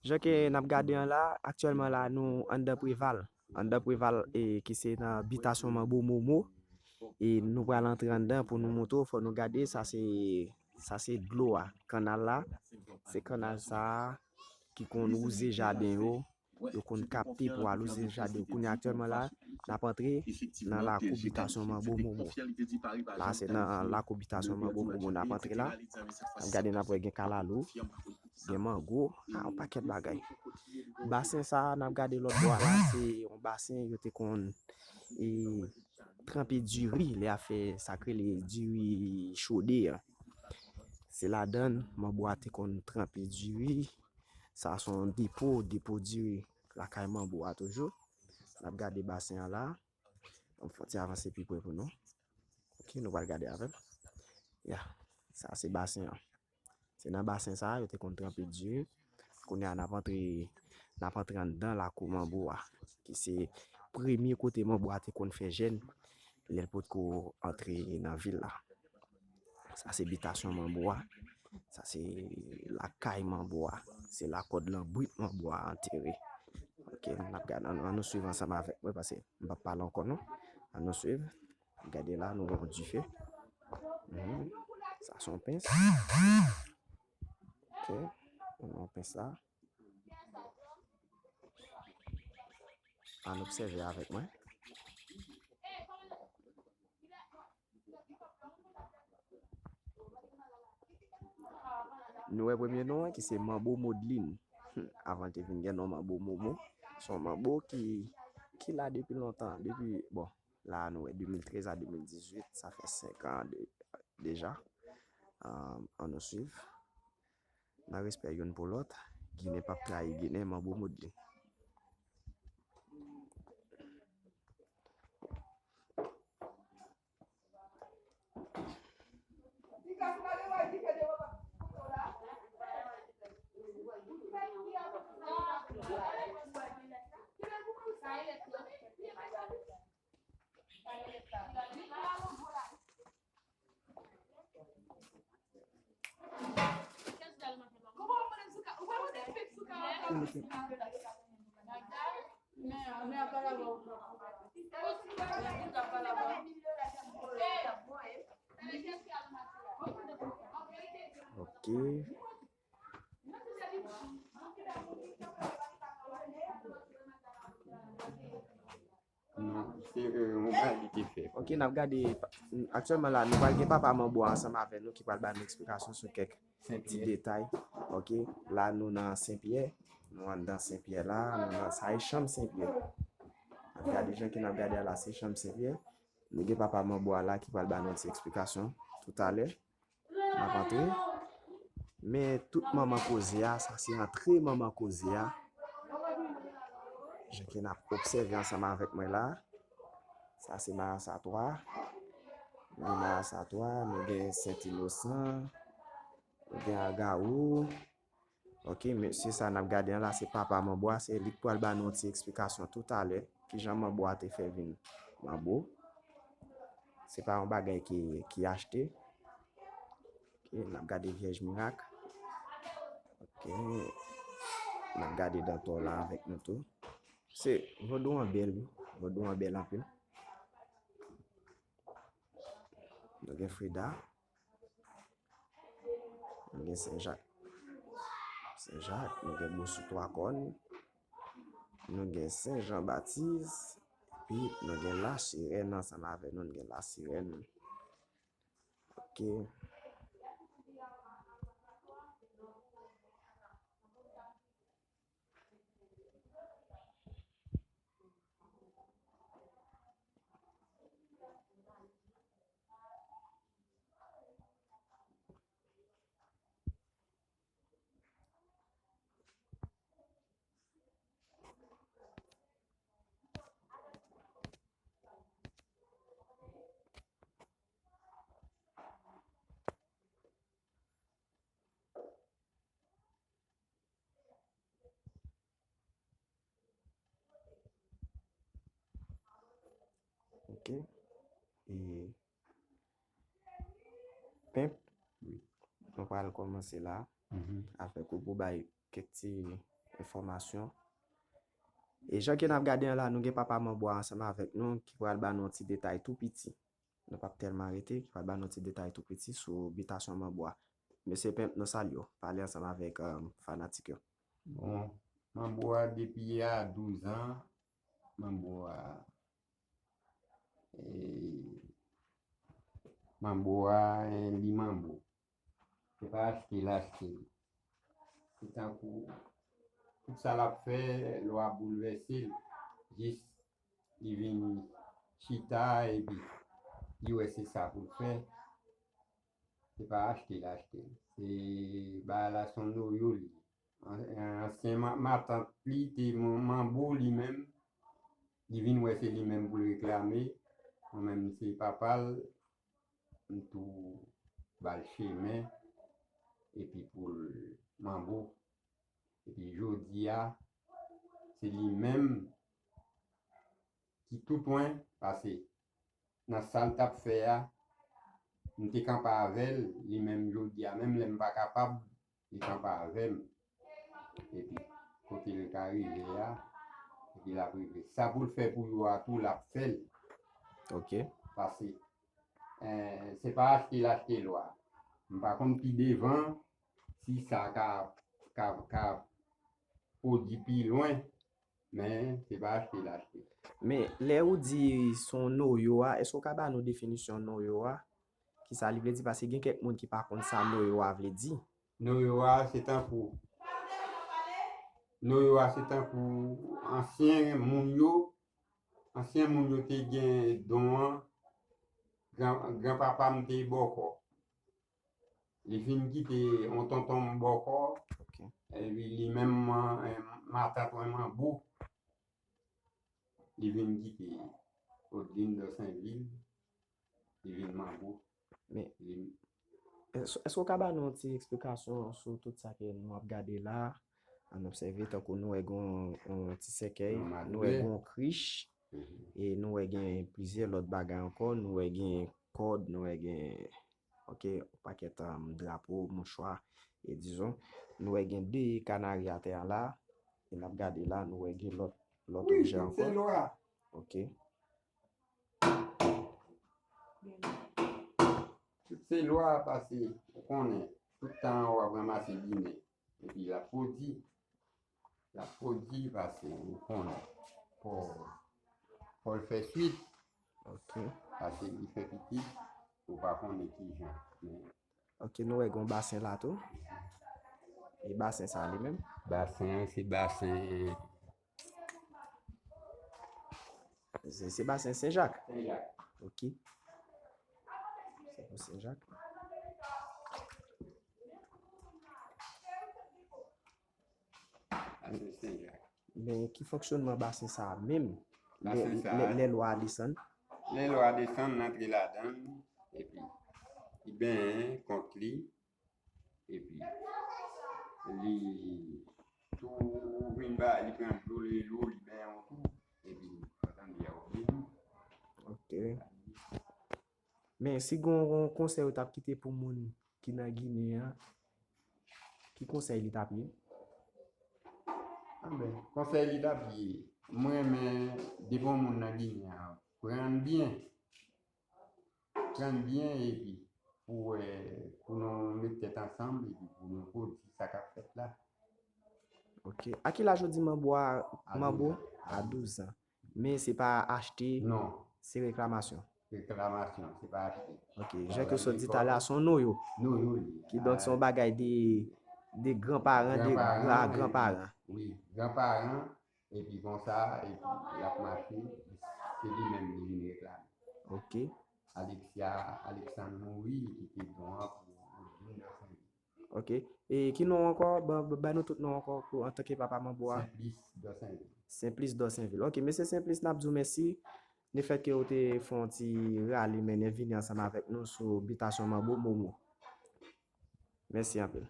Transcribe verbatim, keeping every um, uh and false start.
Jan ke n ap gade an la, aktyèlman la, nou anndan Preval. Anndan Preval, e, ki se nan bitasyon Manbo Momo. E nou pral antre anndan pou nou montre w, fò nou gade, sa se, sa se dlo a, kannal la. Se kannal sa a ki konn wouze jaden yo. Yo konn kapte pou al wouze jaden yo. Kounye a aktyèlman la, n ap antre nan lakou bitasyon Manbo Momo. La, se nan lakou bitasyon Manbo Momo n ap antre la. N ap gade, n ap wè gen kalalou, gen mango, a, yon pakèt bagay. Basen sa a, n ap gade lòt bò a la, se yon basen yo te konn, e, tranpe diri, lè y ap fè sa k rele diri chode a. Se ladan l, manbo a te konn tranpe diri. Sa se yon depo, depo diri lakay manbo a toujou. N ap gade basen an la. Ann fè yon ti avanse pi pre pou nou. Ok, nou pral gade avè m. Ya, sa se basen an. Se nan basen sa a, yo te konn tranpe diri. Kounye a, n ap antre, n ap antre anndan lakou manbo a, ki se premye kote manbo a te konn fè jèn, lè l potko antre nan vil la. Sa se bitasyon manbo a. Sa se lakay manbo a. Se la kòd lanbrit manbo a antere. Ok, n ap gade, ann, ann nou swiv ansanm avèk mwen, paske m p ap pale ankò non. Ann nou swiv. Gade la, nou wè yon dife. Mhm. Sa se yon pens. Ok, nou wè yon pens la. Ann obsève avèk mwen. Nou wè premye non an ki se Manbo Modlin. Avan l te vin gen non Manbo Momo. Se yon manbo ki, ki la depi lontan. Depi, bon, la nou wè de mil trèz a de mil dizuit, sa fè senk an de, deja. Ann, ann nou swiv. Nan respè youn pou lòt, Ginen p ap trayi Ginen, Manbo Modlin. Ok. Non, se, euh, yon bagay li te fè. Ok, n ap gade, aktyèlman la, nou pral gen papa manbo a ansanm avè nou ki pral ba nou eksplikasyon sou kèk ti detay. Ok, la nou nan Senpyè, nou anndan Senpyè la, nou nan, sa e chanm Senpyè. N ap gade jan ke n ap gade a la, se chanm Senpyè. Nou gen papa manbo a la ki pral ba nou ti eksplikasyon toutalè. N ap antre. Men tout manman koze a, sa se antre manman koze a. Jan ke n ap obsève ansanm avèk mwen la. Sa se Marasa twa. Nou gen Marasa twa, nou gen Sent Inosan, nou gen Agawou. Ok, mesye sa n ap gade an la, se papa manbo a, se li k pral ba nou yon ti eksplikasyon toutalè, kijan manbo a te fè vin manbo. Se pa yon bagay ki, ki achte. Ok, n ap gade Vyèj Mirak. Ok, n ap gade Dantò la avèk nou tou. Se vodou an bèl, wi. Vodou an bèl anpil. Nou gen Frida. Nou gen Sen Jak. Sen Jak, nou gen Bosou Twa Kòn. Nou gen Sen Jan Batis. Epi nou gen Lasirèn ansanm avè nou, nou gen Lasirèn. Ok. Ok. E Pimp, wi. Nou pral kòmanse la. Mhm. Avèk ou pou bay kèk ti enfòmasyon. E jan ke n ap gade an la, nou gen papa Manbo a ansanm avèk nou ki pral ba nou yon ti detay tou piti. Nou p ap tèlman rete, ki pral ba nou ti detay tou piti sou bitasyon Manbo a. Mesye Pimp, nou salye w. Pale ansanm avèk, um, fanatik yo. Bon, Manbo a depi a douz an, Manbo a, eh, Manbo a, eh, li Manbo. Se pa achte l achte l. Se tankou tout sa l ap fè, lwa boulvèse l. Jis li vin chita epi li wè se sa pou l fè. Se pa achte l achte l. Se bagay la se yon noyo li ye. An- Ansyen ma- matant li te man- manbo li menm. Li vin wè se li menm pou l reklame. Mwen menm se papa l. M tou ba l chemen epi pou l manbo. Epi jodi a, se li menm ki tou pwen pase nan sa l t ap fè a. M te kanpe avè l, li menm jodi a, menm lè m pa kapab, li kanpe avè m. Epi, kote l ka rive a, epi l ap rive. Sa pou l fè pou yo a tou, l ap fè l. Ok. Pase, eh, se pa achte l achte lwa. M pa konn pi devan si sa ka, ka, ka pwodui pi lwen, men se pa achte l achte. Men, lè ou di se yon noyo a, èske w ka ba nou definisyon noyo a? Kisa li vle di? Paske gen kèk moun ki pa konn sa noyo a vle di. Noyo a, se tankou, noyo a, se tankou ansyen moun yo, ansyen moun yo te gen don an, gran, granpapa m te bòkò. Li fin kite yon tonton m bòkò, ok, epi li menm, eh, matant mwen manbo. Li vin kite Odlin Dosenvil, li vin manbo. Men, li Èske, èske w ka ba nou yon ti eksplikasyon sou tout sa ke nou ap gade la? Ann obsève, tankou nou wè gen yon, yon ti sèkèy, yon nou wè gen yon krich, mhm, e nou wè gen plizyè lòt bagay ankò, nou wè gen kòd, nou wè gen, ok, yon pakèt, um, drapo, mouchwa, e dizon, nou wè gen de kanari atè a la, e n ap gade la, nou wè gen lòt, lòt objè ankò. Wi, tout se lwa. Ok. Tout se lwa, pase, ou konnen, tout tan w ap ranmase ginen. Epi l ap pwodui. L ap pwodui, pase, ou konnen. Fò, fò l fè swit. Ok. Pase li fè pitit, ou pa konnen kijan. Men Ok, nou wè gen yon basen la tou. E basen sa li menm? Basen an, se basen Se, se basen Sen Jak? Sen Jak. Ok. Se pou Sen Jak. Basen Sen Jak. Men ki fonksyonman basen sa a menm? Lè, basen sa a, lè, lè lò a desann? Lè lò a desann, n antre ladan l, epi li benyen kont li, epi li tou vin ba, li pran dlo, li lou, li benyen w tou, epi pandan li a w vin. Ok. Men si gon, gon konsèy ou t ap kite pou moun ki nan Ginen an, ki konsèy li t ap ye? Anben, konsèy li t ap ye, mwen renmen depi yon moun nan Ginen an, pran l byen. Pran l byen epi pou, eh, pou nou met tèt ansanm epi pou nou pwodui sa k ap fèt la. Ok. A ki laj ou di manbo a, manbo? A douz an. A douz an. Men se pa achte, non, se reklamasyon. Reklamasyon, se pa achte. Ok, jan ke w sot di talè a, se yon noyo. Noyo li ye. Kidonk, se yon bagay de, de granparan, de gran, granparan, wi, granparan, epi konsa, epi l ap mache, se li menm li vin reklame. Ok. Alexia, Alexandre mouri, li kite don an pou Odlin Dosenvil. Ok. E ki non ankò? Ban, ban nou tout non ankò pou, antanke papa manbo a. Senplis Dosenvil. Senplis Dosenvil. Ok, mesye Senplis, n ap di w mèsi. Lefètke w te fè yon ti rale mennen vini ansanm avèk nou sou bitasyon manbo Momo. Mèsi anpil.